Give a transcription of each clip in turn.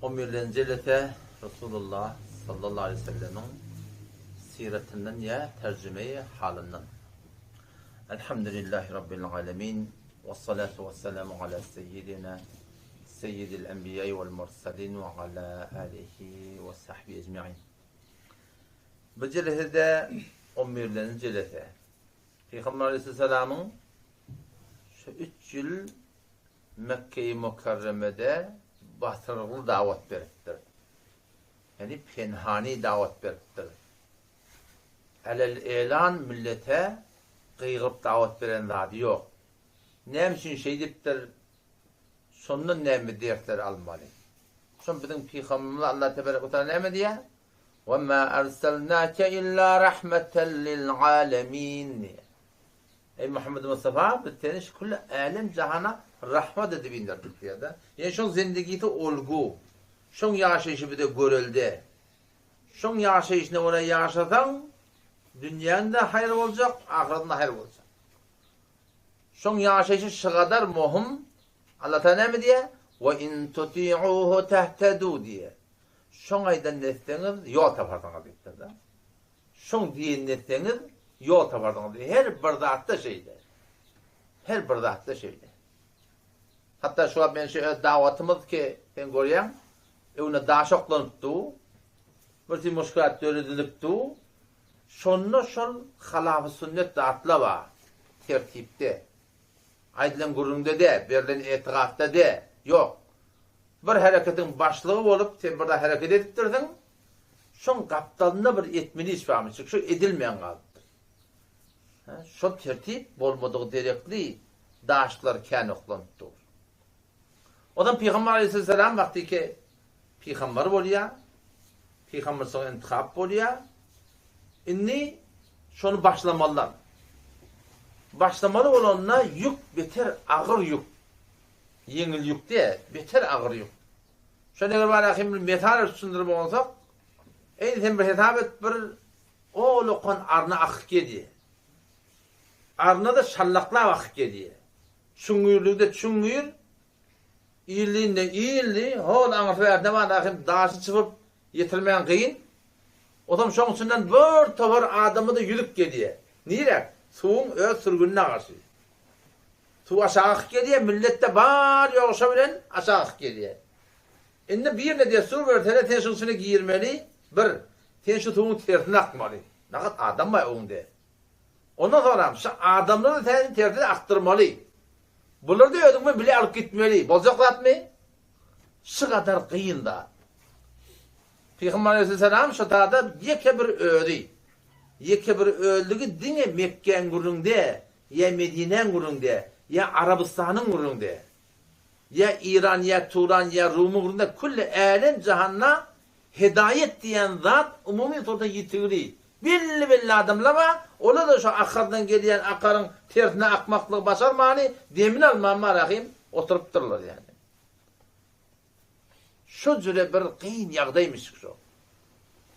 On birlenji jelese Resulullah sallallahu aleýhi we sellemiň syratyndan ýa terjimeýi halyndan. Elhamdülillahi Rabbil alemin, wessalatu wessalamu ala seýýidina seýýidil enbiýai wel mursalin we ala alihi we sahbihi ecmain. Bu jelesede on birlenji jelese Pygamber aleýhissalamyň şu üç ýyl Mekge-i Mükerremede basyrgyly dawat beripdir. Ýagny penhani dawat beripdir. Alel-elan millete gygyryp dawat beren zady ýok. Näme üçin şeýdipdir? Şondan näme dersler almaly? Şon biziň pygamberimiz Allah tebarek we taala näme diýýär? Ve ma erselnake illa rahmeten lil alemin diýýär. Eý Muhammed Mustafa, biz seni şu külli älem jahana rahmat edip inderdik diýýär-de. Ýöne şoň zendigisi olgu. Şoň ýaşaýşy bize görelde. Şoň ýaşaýşyna görä ýaşasaň, dünýäň-de haýyr boljak, ahyratyň-da haýyr boljak. Şoň ýaşaýşy şygadar mohum. Allah Taala näme diýýär? Ve in tuti'uhu tehtedu diýýär. Şoň aýdanyny etseňiz, ýol taparsyňyz diýipdir-de. Şoň diýenini etseňiz, ýol taparsyňyz. Her bir zatda şeýle. Her bir zatda şeýle. Hatda şu wagt men şu öz dawatymyz ki, sen görýäň, öňüne daş oklanyp dur, bir tüý muşkilat döredilip dur. Şonda şol halafy sünnet zatlar bar, tertipde. Aýdylan gürrüňde dä, berlen etigatda dä, ýok. Bir hereketiň başlygy bolup, sen bir zat hereket edipdirsiň, Şoň gapdalynda bir etmeli iş barmyş, şu edilmän galypdyr. Şol tertip bolmadygy derekli daşlar kän oklanyp dur. Ondan Pygamber aleyhisselam wagtyky pygamber bolýar, pygamberçilige intihap bolýar. Indi şony başlamalylar. Başlamaly bolanda ýük beter agyr ýük. Ýeňil ýük däl, beter agyr ýük. Şony eger bar ahim bir mesal edip düşündirip bolsak, eý sen bir hesap et bir ol okan arna akyp gelýär. Arna-da şallaklap akyp gelýär. Çuňňürligi-de çuňňür, illiinde illi, hol aňyrsy bärsine bar ahim daşy çybyp ýetirmän kyn. Otam şoň içinden bir topar adamy-da ýüzüp gelýär. Niräk? Suwuň öz sürgünine garşy. Suw aşak akyp gelýär, millet-de bar ýogşa bilen aşak akyp gelýär. Indi birine dessur berseler, sen şuň içine girmeli, bir, sen şu suwuň tersine akmaly. Nagat adam bar öňde. Ondan soňram şu adamlary sen tersine akdyrmaly. Bulary-da özüň bilen bile alyp gitmeli. Boljak zatmy? Şu gadar kyn zat. Pygamber aleyhisselam şu zada ýeke bir özi, ýeke bir özlügi diňe Mekgäň gürrüňde Ýa Medinäň gürrüňde, ýa Arabystanyň gürrüňde, ýa Iran, ýa Turan, ýa Rumyň gürrüňde külli älem-jahanda hedaýat diýen zat umumy suratda ýitigli. Belli-belli adamlar bar, olar-da şo akardan gelýän akaryň tersine akmaklygy başarmany, demini alman barahym oturypdyrlar ýaly. Şo jüre bir kyn ýagdaýmyşyk şo.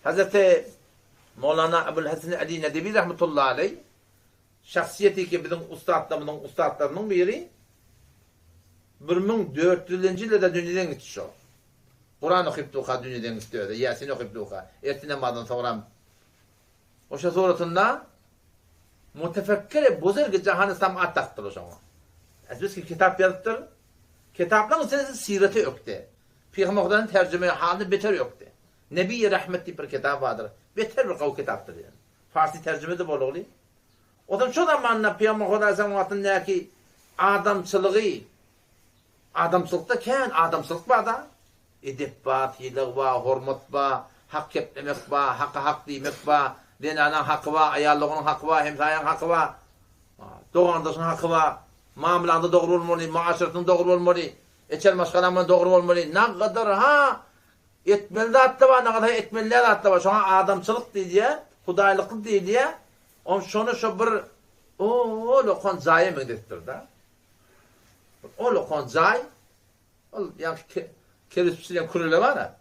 Hazreti Mowlana Ebul Hasan Ali Nedewi rahmetullahi aleý şahsyýeti ki biziň ussatlarymyzyň ussatlarynyň biri 1400-nji ýylda dünýeden gitdi şo. Kuran okyp durka dünýeden gitdi özi, Ýasin okyp durka, ertir namazdan soňram Oşa suratynda Mutefekkir buzurgi jahan islam at dakdylar şoňa. Ezbeski kitap ýazypdyr. Kitaplaryň içinde siraty ökde. Pygamber Hudanyň terjime halyny beter ökde. Nebi Rahmet diýip bir kitap bardyr. Beter bir gowy kitapdyr ýani. Farsi terjime de bolugly. Ozan şo zamanda Pygamber Huda aleyhisselam wagtyndaky adamçylygy adamçylykda kän adamçylyk barda. Edep bar, sylag bar, hormat bar, hak geplemek bar, haka hak diýmek bar, zenanaň haky bar, aýal doganyň haky bar, hemsaýaň haky bar, dogandaşyň haky bar, mamlaňda dogry bolmaly, muaşeratyň dogry bolmaly, eçer maşgalaň bilen dogry bolmaly, nagadar-ha etmeli zat-da bar, nagadar etmeli däl zat-da bar, şoňa adamçylyk diýilýär, hudaýlykly diýilýär, on şony şo bir ol-okan jaýa meňzetipdir-de. Ol-okan jaý Ol ýaňky kerewiz bişirýän kürele bar-a.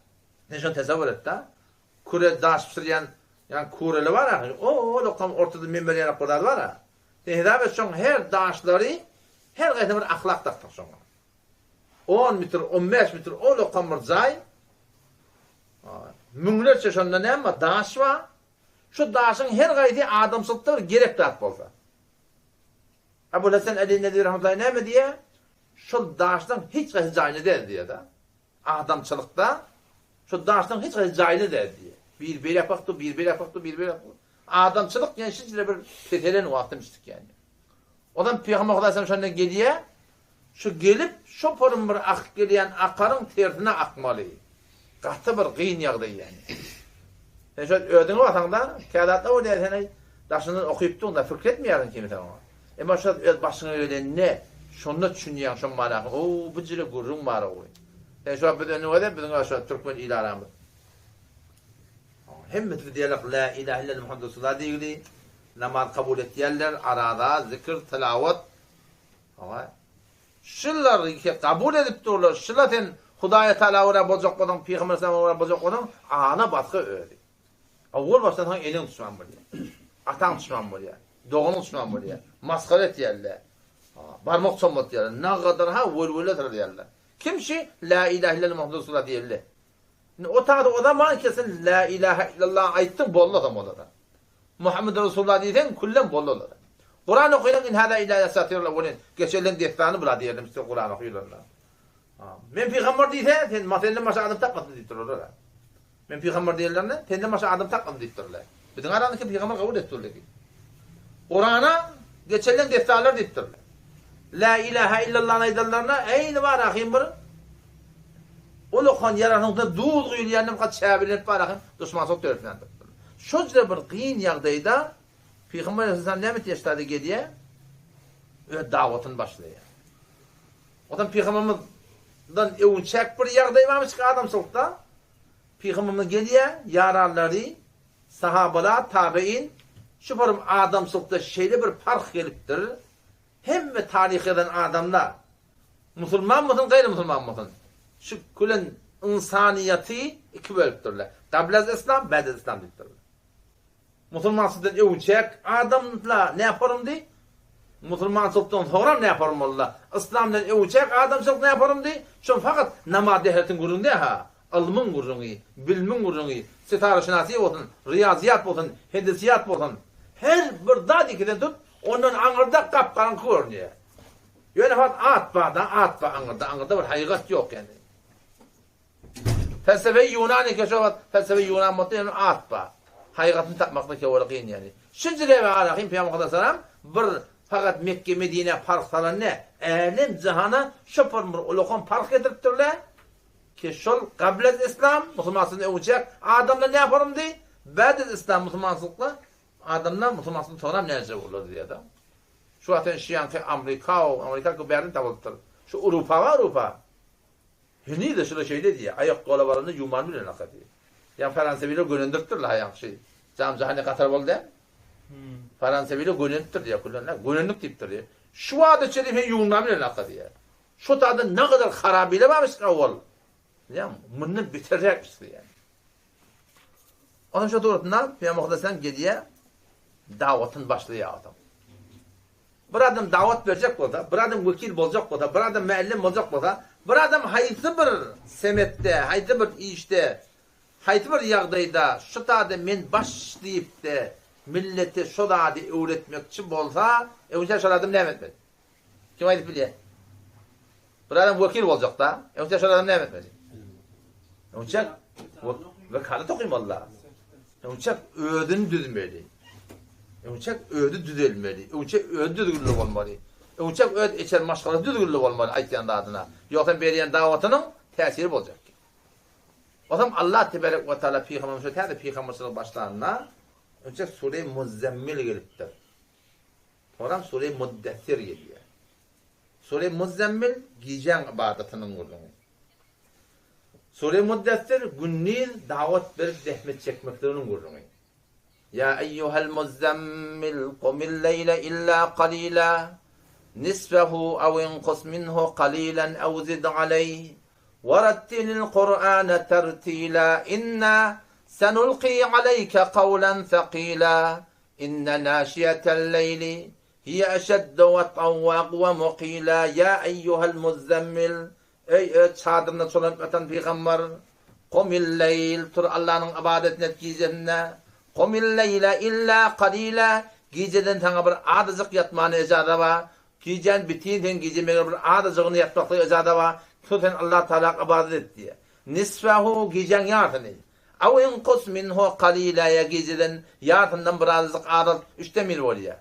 Sen şony tesewür et-de. Küre daş bişirýän ýaňky kürele bar-a. O-ol okam ortada member ýarak bir zady bar-a. Sen hesap et şoň her daşlary her gaýsyna bir ahlak dakdyk şoňa. On metr, on bäş metr ol okam bir jaý. Müňlerçe şonda näme bar? Daş bar. Şu daşyň her gaýsy adamçylykda bir gerek zat bolsa. Abul Hasan Ali Nedwi rahmetullahi näme diýýär? Şol daşlaryň hiç gaýsy jaýyna däl diýýär-de. Adamçylykda şu daşlaryň hiç gaýsy jaýyna däl diýýär. Biri beýläk bakdy, biri beýläk bakdy, biri beýläk bakdy. Adamçylyk ýaly şinçe bir peselen wagtym içdik ýaly. Ondan Pygamber Hudaý şonda gelýär. Şu gelip, şo porun bir akyp gelýän akaryň tersine akmaly. Gaty bir gyn ýagdaý ýaly. Sen şo özüňe basaňda, käzatlar bolýar sen daşyndan okypdyň-da, pikir etmeýärsiň kimse oňa. Emma şo öz başyňa gelende, şonda düşünýäň şo manasyny, o bu jire gürrüň bar-ow. Sen şo biz önüňe-de biziň şo türkmen il aramyz. Hemmesi biz diýerler la ilahe illallah Muhammed Resulullah diýgili, namaz kabul etýärler, araza, zikir, tilawat. Oňa şular ki kabul edip durlar, şular sen Hudaýa Taala görä boljak bolsaň, Pygamber Aleyhissalama görä boljak bolsaň, ana basgy özi. Owal başdan saňa eneň duşman bolýar. Ataň duşman bolýar. Doganyň duşman bolýar. Masgara etýärler. Barmak çommaltýarlar. Nagadar ha welwele syrýarlar. Kim şi la ilahe illallah Muhammed Resulullah diýeli. Indi o taýda o zaman kesin la ilahe illallah aýtdyň boldy o zaman olara. Muhammed Resulullah diýseň küllem boldy olara. Kuran okaýan in hada illa esatirul awwalin. Geçenleň dessany bula diýerdim size Kuran okaýanlar. Men pygamber diýse sen senden başga adam tapmasyn diýip durarlar. Men pygamber diýenlerine senden başga adam tapmasyn diýip durarlar. Biziň aramyzda pygamber kabul edip durlar. Kurana geçenleň dessanlar diýip durlar. La ilaha illallah aýdanlaryna eýni bar ahim bir Ulakan ýarasyňda duz guýulýandan kat çäbelenip bar ahim duşmançylyk döretmän durupdyr. Şo jüre bir gyn ýagdaýda Pygamber aleyhisselam näme etýär ştada gelýär? Öz dawatyny başlaýar. Ondan Pygambermizden öwünçäk bir ýagdaý barmyş ki adamçylykda. Pygamberimiz gelýär, ýaranlary, sahabalar, tabein şu bir adamçylykda şeýle bir parh gelipdir. Hemme taryh ýazan adamlar, musulman bolsun, gaýry musulman bolsun, şu külen ynsanyýeti iki bölüpdirler. Gablaz islam, bädez islam diýipdirler. Musulmançylykdan öwünçäk adamlar näforumdy? Musulmançylykdan soňram näforum boldular? Yslamdan öwünçäk adamçylyk näforumdy? Şol fakat namaz dehretiň gürrüňi däl-ha. Ylmyň gürrüňi, bilimiň gürrüňi, sitaraşynasiýa bolsun, riýazyýat bolsun, hendesiýat bolsun, her bir zat ikiden tut, ondan aňyrda gap-garaňky görünýär. Ýöne fakat at bar-da, at bar aňyrda, aňyrda bir hakykat ýok ýani. Felsefe-i Ýunan eken şo wagt felsefe-i Ýunan bolsa ýöne at bar. Hakykatyny tapmakda keweli kyn ýani. Şunça sebäbi Rahym Pygamber Aleyhisselam bir fakat Mekke Medinä parh salan däl, älem jahana şo bir ulakan parh getiripdirler. Ki şol gablez islam, musulmançylykdan öňçäk adamlar näme forumdy, bädez islam, musulmançylykda adamlar musulmançylykdan soňram näce bolar diýýär-de. Şu wagt sen şiýanky Amrika, Amrika ki bärden tapylypdyr. Şu Urupa bar Urupa. Heniz-de şular şeýle diýýär, aýak gola baranda ýuwman bilen aka diýýär. Ýa Fransiýa bile gönendiripdirler haýaňky şeý. Jam jahany Katar boldy däl. Fransiýa bile gönenipdir diýýär, küllenler. Gönendik diýipdir diýýär. Şu wagta çenli sen ýuwunman bilen aka diýýär. Şo taýda nagadar harabile barmyş owal. Bilýäňmi? Mundan beterräk isleýän. Onuň şo suratynda Pygamber Hudaýdan gelýär, dawatyny başlaýar adam. Bir adam dawat berjek bolsa, bir adam wekil boljak bolsa, bir adam müellim boljak bolsa, bir adam haýsy bir semetde, haýsy bir işde, haýsy bir ýagdaýda şu taýda men baş diýip-de millete şo zady öwretmekçi bolsa, öňçä şol adam näme etmeli? Kim aýdyp bilýär? Bir adam wekil boljak-da. Öňçe şol adam näme etmeli? Öňçe wekalat okymaly-da. Öňçe özüni düzmeli. Öňçe özi düzelmeli. Öňçe özi düzgünli bolmaly. Öňçe öz içer maşgalasy düzgünli bolmaly aýtýan zadyna. Ýogsa berýän dawatynyň täsiri boljak. Ozam Allah teberek we taala pygamberimiz şu täze pygamberçilik başlanda öňçe sure Muzammil gelipdir. Soňram Sure Muddessir gelýär. Sure Muzzemmil gijäň ybadatynyň gürrüňi. Sure Muddessir gündiz dawat berip zähmet çekmekliginiň gürrüňi. Ýa eýýuhel muzzemmil kumil leýle illa kalila nisfehu aw inkus minhu kalilan aw zid aleýh we rattilil Kur'ane tertila inna senulki aleýke kawlen sekila Inne naşiýetel leýli hiýe eşeddu wat'an we agwamu kila ýa eýýuhel muzzemmil Eý, öz çadyryna çolanyp ýatan pygamber! Kumil-leýl, tur Allanyň ybadatyny et gijesinde. Kumil-leýle illa kalila, gijeden saňa bir azajyk ýatmana ejaza bar. Gijän bitin sen gije meger bir azajygyny ýatmaklyga ejaza bar. Tur sen Allah Tagala ybadat et diýýär. Nisfehu, gijäň ýarsyny. Aw inkus minhu kalila, ýa gijeden ýarsyndan bir azajyk azalt, üçden biri bolýar.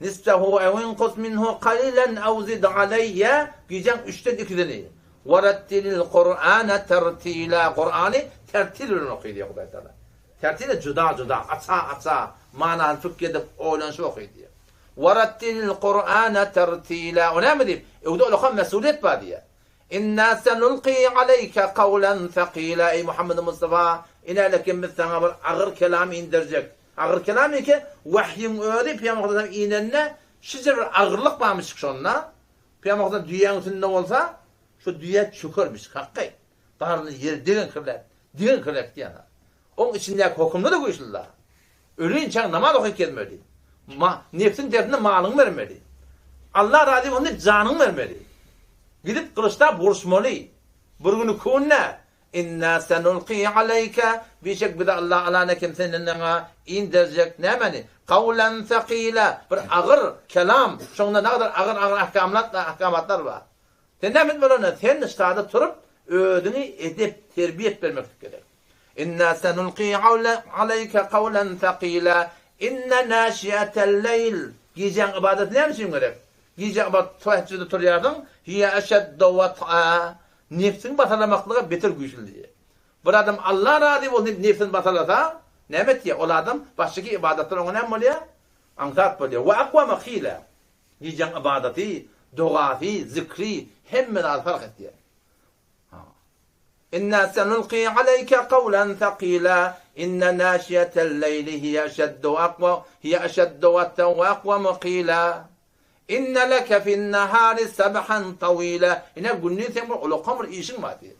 Nisfehu ew inkus minhu kalilen ew zid aleýh, gijäň üçden ikisini. Werettilil Kur'ane tertila, Kur'any tertil bilen oky diýýär Hudaý Tagala. Tertile juda-juda, aça-aça, manysyny pikir edip, oýlanyşyp oky diýýär. Werettilil Kur'ane tertila, o näme diýip, öwde ulaka mesulyýet bar diýýär. Inna senulki aleýke kawlen sekila, eý Muhammedi Mustafa, inälekim biz saňa bir agyr kelam inderjek. Agyr kelam eke, wahýyň özi Pygamber sallam inende şije bir agyrlyk barmyşyk şonda. Pygamber sallam düýäň üstünde bolsa, şo düýe çökermiş, hakky. Garny ýere degeňkirläp, degeňkirläp gidýän. Oň içindäki hokumlar-da güýçli-la. Ölinçäň namaz okyp gezmeli. Ma, nebsiň tersine malyňy bermeli. Allah razy bolsun diýip janyňy bermeli. Gidip gylyçlap uruşmaly. Bir gün iki gün däl. Inna senulki aleýke, bişek bize Allah alana kim senden maňa inderjek nämeni? Kawlen sekila, bir agyr kelam, şoňda nagadar agyr-agyr ahkamlat, ahkamatlar bar. Sen näme etmeli onda? Sen ştada turup özüňi edep, terbiýe bermeklik gerek. Inna senulki aleýke kawlen sekila, inne naşiatel leýl, gijäň ybadaty näme üçin gerek? Gije ybadat tehejjüde turýarsyň, hiýe eşeddu wat'a, Nebsiňi basalamaklyga beter güýçli diýýär. Bir adam Alla razy bolsun diýip nebsini basalasa, näme etýär? Ol adam başdaky ybadatlar oňa näme bolýar? Aňsat bolýar. Wa akwama kila. Gijäň ybadaty, dogasy, zikri hemme zady fark etýär. Inna senulki aleýke kawlan sakila inna naşiýetel leýli hiýe eşeddu akwa hiýe eşeddu wat'an wa akwamu kila. Inne leke fin-nahari sebhan tawila. Ine gündiz seň bir ulakan bir işiň bar diýýär.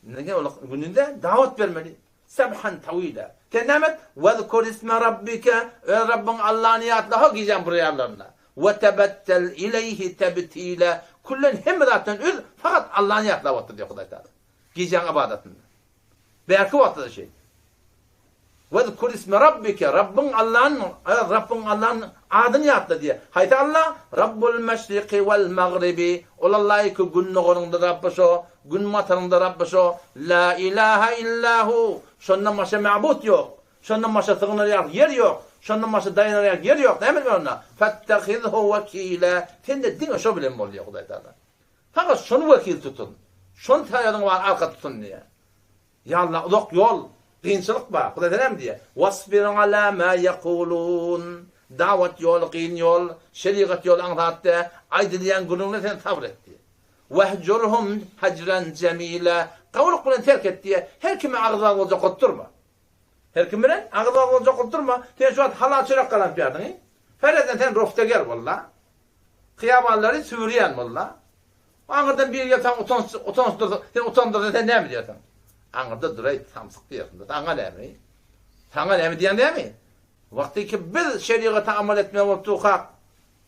Nege ulakan? Gündizde dawat bermeli. Sebhan tawila. Sen näme et? Wezkur isme rabbike. Öz Rabbyň Allany ýatla ho gijäň bir ýarlarynda. We tebettel ileýhi tebtila. Küllen hemme zatdan üz, fakat Allany ýatlap otur diýýär Hudaý Tagala. Gijäň ybadatynda. Bärki wagtda-da şeýle. Wezkur isme rabbike, Rabbyň Allanyň, öz Rabbyň Allanyň adyny ýatla diýýär. Haýsy Alla? Rabbul meşriki wal magribi, Ol Alla ki gündogaryň-da Rabby şo, günbataryň-da Rabby şo. La ilaha illa hu, şondan başga mabut ýok. Şondan başga sygynar ýaly ýer ýok. Şondan başga daýanar ýaly ýer ýok. Näme etmeli onda? Fettehizhu wekila, sen-de diňe şo bilen bol diýýär Hudaý Tagala. Fakat şony wekil tutun. Şony taýagyň bar arka tutun diýýär. Ýa Allah uzak ýol, kynçylyk bar. Hudaý näme diýýär? Wasbir ala ma ýekulun. Dawat ýoly kyn ýol, şerigat ýoly aňsat däl. Aýdylýan gürrüňlere sen sabyr et diýýär. Wehjurhum hejren jemila. Gowulyk bilen terk et diýýär. Her kime agyz-agyz boljak bolup durma. Her kim bilen agyz-agyz boljak bolup durma. Sen şu wagt halal çörek gazanyp ýörsiň. Ferezden sen rofteger bol-da. Hyýabanlary süpürýän bol-da. Aňyrdan biri gelip saňa utanç, utançdyrsa, seni utandyrsa sen näme diýersiň? Aňyrda duraý, samsyk diýersiň-de. Saňa näme? Saňa näme diýýän dämi? Wagty ki biz şerigata amal etmeli bolup durkak,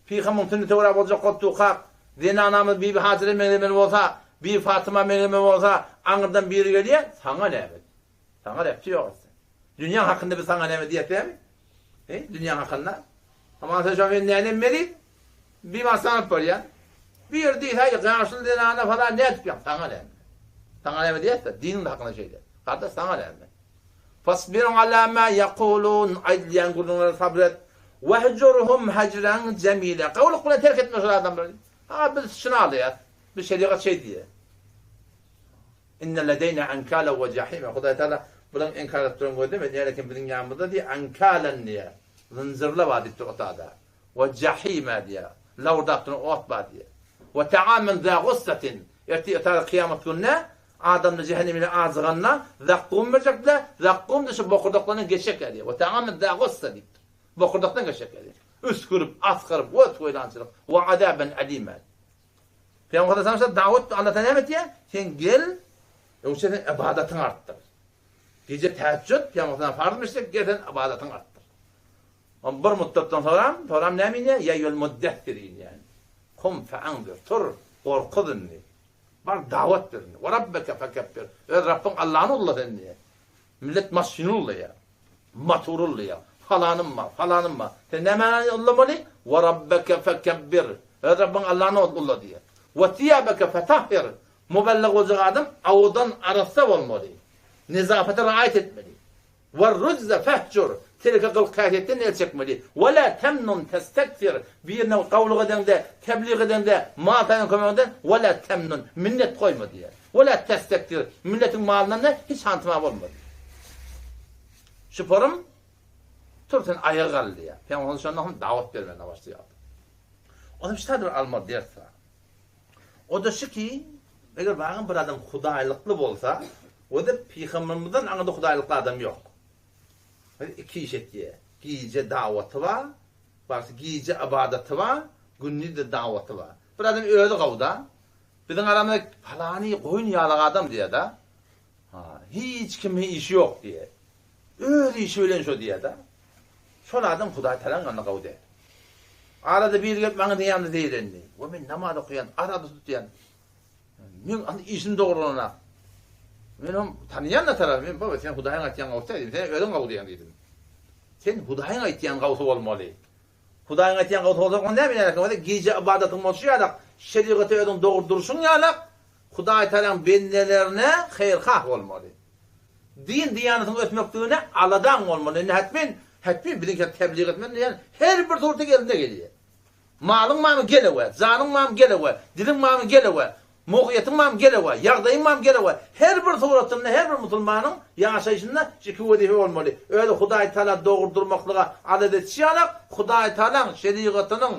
Pygamyň sünnete görä boljak bolup durkak, zenanamyz Bibi Hajyra meňzemeli bolsa, Bibi Fatyma meňzemeli bolsa, aňyrdan biri gelýär, saňa näme? Saňa repçi ýok etsin. Dünýäň hakynda biz saňa näme diýýäs dämi? He, dünýäň hakynda. Aman sen şo men nänem meliz? Bir barsam bolýar. Bir ýer diýse, ýaşuly zenana falan nädip ýa saňa näme? Saňa näme diýýäs-de, diniň hakynda şeýle. Gardaş saňa näme? Fasbir ala ma ýakulun, aýdylýan gürrüňlere sabr et. Wehjurhum hejren jemile. Gowulyk bilen terk etme şol adamlary. Ha biz şuny alýas. Biz şerigat şeý diýýär. Inne ledeýna enkâlen we jahîme. Hudaý Tagala bulaň inkär edip duran gözleme, nälekin biziň ýanymyzda diýýär, enkâlen diýýär, zynjyrlar bar diýip dur otada. We jahîme diýýär, lawurdap duran ot bar diýýär. We ta'amen zâ gussatin. Ertir otada kyýamat gününe adamlar jähennemine ajyganda zakkum berjekler, zakkum-da şu bokurdaklardan geçjekler diýýär. We ta'amen zâ gussa diýipdir. Bokurdakdan geçjekler diýýär. Üsgürip, asgyryp, wes-weýrançylyk. We azaben elîme. Pygamber sallallahu aleyhi ve sellem Dawut Allah taala näme diýýär? Sen gel, öwse sen ybadatyňy artdyr. Gije tähejjüd Pygamber sallallahu farzmyş gel sen ybadatyňy artdyr. On bir muddatdan soram, soram näme inýär? Ýa eýýuhel muddessir inýär. Kum feanzir, tur, gorkuz indi. Bar dawat ber indi. We rabbeke fekebbir. Öz Rabbyň Allany ulla sen diýýär. Millet maşyny ullaýar. Motory ullaýar. Falanym bar, falanym bar. Sen nämäni ullamaly? We rabbeke fekebbir. Öz Rabbyň Allany ulla diýýär. We siýabeke fetahhir. Mubellig boljak adam awudan arassa bolmaly. Nezafete raýat etmeli. Werrujze fehjur, teleke gylyk-häsiýetden el çekmeli. Ve la temnun testekfir, birine gawulyk edeňde, teblig edeňde, mal taýdan kömek edeňde, ve la temnun, minnet goýma diýýär. Ve la testekfir, milletiň malyndan-da hiç hantama bolma diýýär. Şuporym, tur sen aýaga gal diýýär. Pygamberimiz şondan soň dawat bermäne başlaýar. Onam şu taýda bir almaly ders bar. O-da şu ki, eger bagan bir adam hudaýlykly bolsa, o-da pygambermizden aňyrda hudaýlykly adam ýok. Iki iş etýär. Gije dawaty bar, barsy gije ybadaty bar, gündiz-de dawaty bar. Bir adam özi gawda. Biziň aramyzda palany goýun ýalak adam diýýär-de. Ha, hiç kime işi ýok diýýär. Öz işi bilen şo diýýär-de. Şol adam Hudaý talaň ýanynda gowy däl. Arada biri gelip maňa diýýände zeýrendi. We men namaz okaýan, araza tutýan. Meň indi işim dogrulana. Men hem tanaýan-da tarapy, men baba sen Hudaýyň aýtýan gawusy däl diýdim. Sen özüň gawy diýýäň diýdim. Sen Hudaýyň aýtýan gawusy bolmaly. Hudaýyň aýtýan gawusy bolsa, onda näme ýarak bolsa, gije ybadatyň bolşy ýalak, şerigata özüň dogry durşuň ýalak, Hudaý Tagalaň bendelerine haýyrhah bolmaly. Din diýanatyň ösmekligine aladaň bolmaly. Indi hetmin, hetmin biziňkä tebliğ etmeli diýen her bir surta gelinde gelýär. Malyň barmy gelewe, janyň barmy gelewe, diliň barmy gelewe, mugyýetiň barmy gelewe, ýagdaýyň barmy gelewe. Her bir suratynda her bir musulmanyň ýaşaýşynda şu iki wezipe bolmaly. Özi Hudaý Tagala dogry durmaklyga alada etişi ýalak, Hudaý Tagalaň şerigatynyň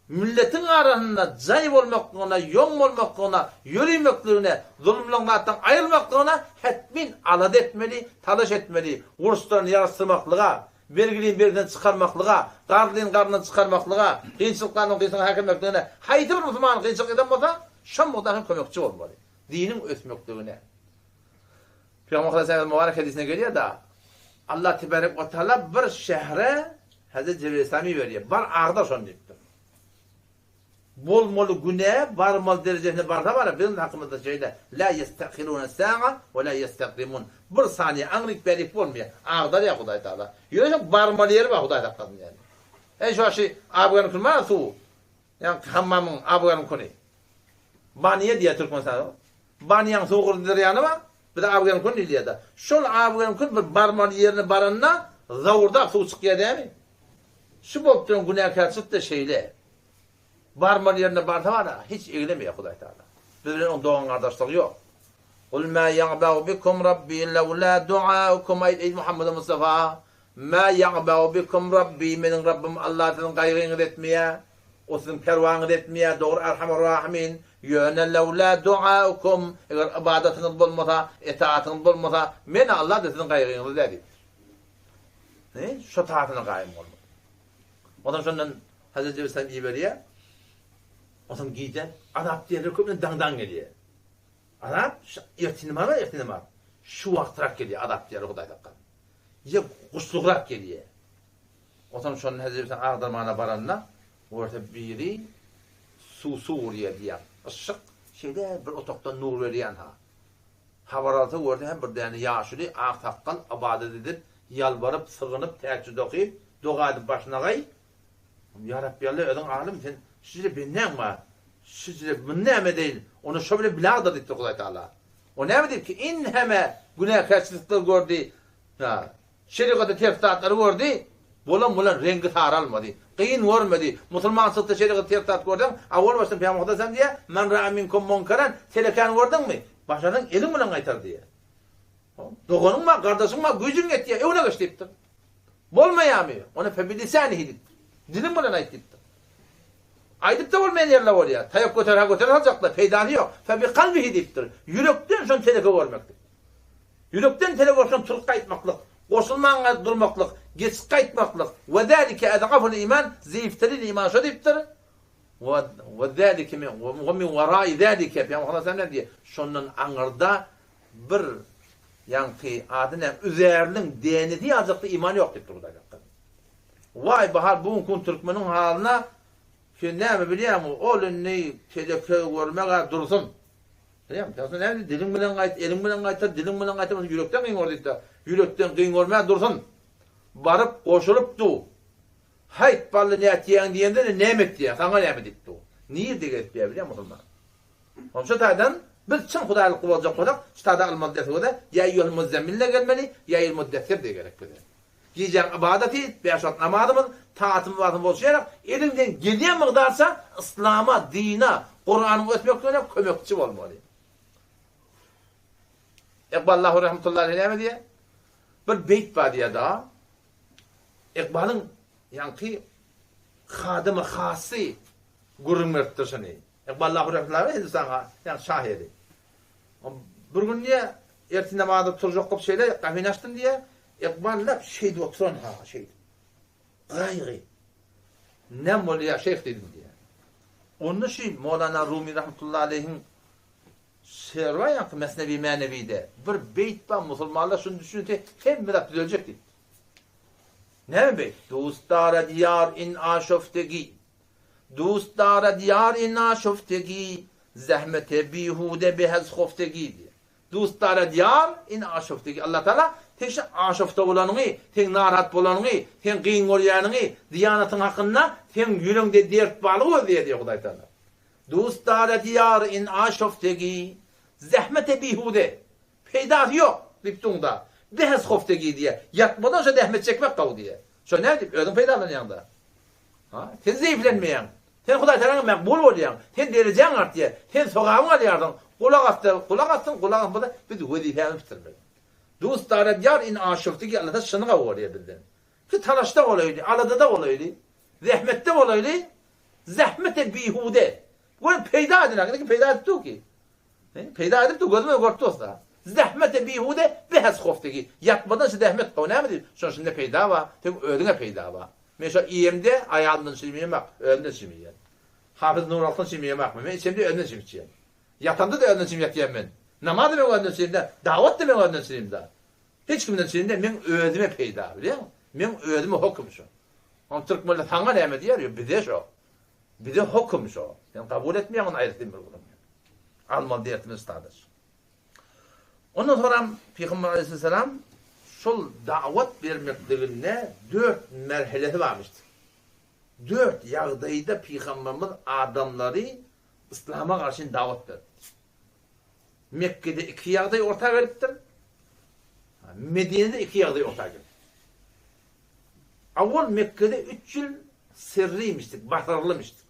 Milletiň arasynda jaý bolmaklygyna, ýoň bolmaklygyna, ýörimekligine, zulumlaň zatdan aýrylmaklygyna hetmin alada etmeli, talaş etmeli, uruşdan ýaraşdyrmaklyga, bergilini bergiden çykarmaklyga, garzlyny garzyndan çykarmaklyga, kynçylyklarynyň kynçylyga häkirmekligine, haýsy bir musulman kynçylyk eden bolsa, şo mugda hem kömekçi bolmaly. Diniň ösmekligine. Pygamber Hudaý Mübarek hedisinde gelýär-de, Allah tebarek we taala bir şähre Hezreti Jibril Aleyhissalamy iberýär. Bar agdar şony diýipdir. Bolmaly güne, barmaly derejesine barsa bara, biziň hakymyzda şeýle, La ýestehirune sa'a we la ýestekdimun. Bir saniýe aňryk bärik bolmaýar. Agdarýar Hudaý Taala. Ýöne şoň barmaly ýeri bar Hudaý saklasyn ýaly. Eý şu aşy Abganyň küni bar suw. Ýaňky hammamyň Abganyň küni. Banýa diýýär Türkmenistanda. Banýaň suw gyzdyrýany bar. Bize Abgenkün diýilýär-de. Şol Abgenkün bir barmaly ýerine baranda zawurdap suw çykýar dämi? Şu bolup duran günäkärçilik-de şeýle. Barmaly ýerine barsa bar-a, hiç eglemeýär Hudaý Tagala. Biz bilen oň dogan-gardaşlygy ýok. Kul mä ýa'ba'u bikum Rabbi lewlâ du'âukum Aýt, eý Muhammedi Mustafa, Mä ýa'ba'u bikum Rabbi, meniň Rabbym Allah siziň gaýgyňyzy etmeýär. O siziň perwaňyzy etmeýär, dogry Erhamur Rahimin, ýöne lewlâ duaukum, eger ybadatyňyz bolmasa, etaatyňyz bolmasa, men Allah-da siziň gaýgyňyzda däl diýipdir. He, şo tatyna gaýym bolmaly. Onsoň şondan Hazreti Jibril Aleyhisselam iberýär. Onsoň gije azap diýenler köplenç daňdan gelýär. Azap ertir namaz bar, ertir namaz. Şu wagtrak gelýär azap diýýär Hudaý saklasyn. Ýa guşlugrak gelýär. Onsoň şonda Hezreti Isa agdarmana baranda, görse biri suw suw urýar diýýär. Yşyk şeýle bir otagdan nur berýän-ha. Habar alsa görse hem bir däne ýaşuly ak sakgal ybadat edip, ýalbaryp, sygynyp, tähejjüd okyp, doga edip başynagaý, Ýa Rabbi Alla özüň alym sen şujre bendäň bar. Şujre muny näme edeýin? Ony şo bilen bile agdar diýipdir Hudaý Taala. O näme diýip ki, inheme günäkärçilikler gördi. Ha. Şerigata ters zatlary gördi, bolan bolan reňgi saralmady. Kyn görmedi. Musulmançylykda şerigata ters zat görseň, awal başdan Pygamber Hudaý diýýär, Men ra'a minkum munkaran, telekäni gördüňmi? Başarsaň eliň bilen gaýtar diýýär. Doganyň bar, gardaşyň bar, güýjüň ýetýär, öňüne geç diýipdir. Bolmaýarmy? Ony febilisanihi diýipdir. Diliň bilen aýt diýipdir. Aýdyp-da bolmaýan ýerler bolýar. Taýak göter-hä göter saljaklar, peýdasy ýok. Febikalbihi diýipdir. Ýürekden şony teleke görmeklik. Ýürekden tele bolşan turup gaýtmaklyk, goşulman durmaklyk, geçip gaýtmaklyk, we zälike ed'aful iman, zeýifterin iman şo diýipdir. We zälike min we min wara'i zälike, Pygamber sallallahu aleyhi ve sellem diýýär, şondan aňyrda bir ýaňky ady näme, üzärliň dänesi ýaljykda iman ýok diýipdir Hudaý hakda. Waý bahar bu günki gün türkmeniň halyna sen näme bilýäňmi, ol indi teleke görmek-ä dursun. Bilýäňmi? Sen näme diliň bilen gaýt, eliň bilen gaýtar, diliň bilen gaýtar, ýürekden gyňor diýdi. Ýürekden gyňormä dursun. Baryp goşulyp du. Haýt bally nätýäň diýende-de näme etýäň, saňa näme diýip dur. Nirde gezip ýör bilýäňmi musulman? Onça taýdan biz çyn hudaýlykly boljak bolsak, şu taýda almaly dersimize ýa eýýuhel muzzemmil-de gelmeli, ýa eýýuhel muddessir-de gerek bize. Gijäň ybadaty, bäş wagt namazymyz, taatymyz barsyny bolşy ýaly, eliňden gelýän mygdarça yslama, dine, Kuranyň ösmekligine kömekçi bolmaly. Ykbal Lahur rahmetullahi aleýh näme diýýär? Bir beýt bar diýýär-da. Ykbalyň ýaňky hadymy hasy gürrüň beripdir şuny. Ykbal Lahur rahmetullahi aleýh Hindistanyň ýaňky şahyry. Bir gün diýýär, ertir namaza turjak bolup şeýle gapyny açdym diýýär. Ykbal lap şeýdip oturan ha, şeýdip. Gaýgy. Näme bolýar şeýh diýdim diýýär. Onda şu Mowlana Rumi rahmetullahi aleýhiň Şygyr bar ýaňky Mesnewi Mänewide bir beýt bar musulmanlar şuny düşünse hemme zat düzeljek diýipdir. Näme beýt? Dust darad ýar in aşoftegi Dust darad ýar in aşoftegi Zähmete bihude behez hoftegi diýýär. Dust darad ýar in aşoftegi Allah Taala seň şu aşofta bolanyňy, seň narahat bolanyňy, seň gyn görýäniňi, diýanatyň hakynda seň ýüregiňde dert barlygy gözleýär diýýär Hudaý Taala. Dustara diýar in aşoftegi, zähmete bihude, peýdasy ýok, diýip duňda. Behes hoftegi diýýär. Ýatmadan şo zähmet çekmek gowy diýýär. Şo nädip, özüň peýdalanýaň-da. Ha, sen zeýiflenmeýäň. Sen Hudaý Tagalaňa makbul bolýaň. Sen derejäň artýar. Sen sogabyňy alýarsyň. Gulak asda, gulak assyn, gulak asmasa biz wezipämizi bitirmeli. Dustara diýar in aşoftegi Alla şuny gowy görýär bizden. Ki talaşda bolaýly, aladada bolaýly, zähmetde bolaýly, Zähmete bihude. Görün peýda edilen, indi peýda edip dur ki. Peýda edip dur, gözüme görüp dursa. Zähmete bihude behes hoftegi. Ýatmadan şu zähmet gowy näme diýip, şonuň içinde peýda bar, seň özüňe peýda bar. Men şo iýemde aýalymdan çilim iýemak, özümden çilim iýen. Hafyz Nuralkdan çilim iýemakmy? Men içemde özümden çilim içýän. Ýatamda-da özümden çilim ýatýan men. Namaz-da meň özümden çilimde, dawat-da meň özümden çilimde. Hiç kimden çilimde, meň özüme peýda, bilýäňmi? Meň özüme hokum şo. Oň türkmenler saňa näme diýer ýo bize şo. Bize hokum şo. Sen kabul etmeýäň ony aýratyn bir gürrüň. Almaly dersimiz sadaş. Ondan soňram Pygamber aleyhisselam şol dawat bermekliginde dört merhelesi barmyşdyr. Dört ýagdaýda Pygamberimiz adamlary yslama garşy dawat beripdir. Mekgede iki ýagdaý orta gelipdir. Medinede iki ýagdaý orta gelipdir. Awwal Mekgede üç ýyl sirrimişdik, basyrlymişdik.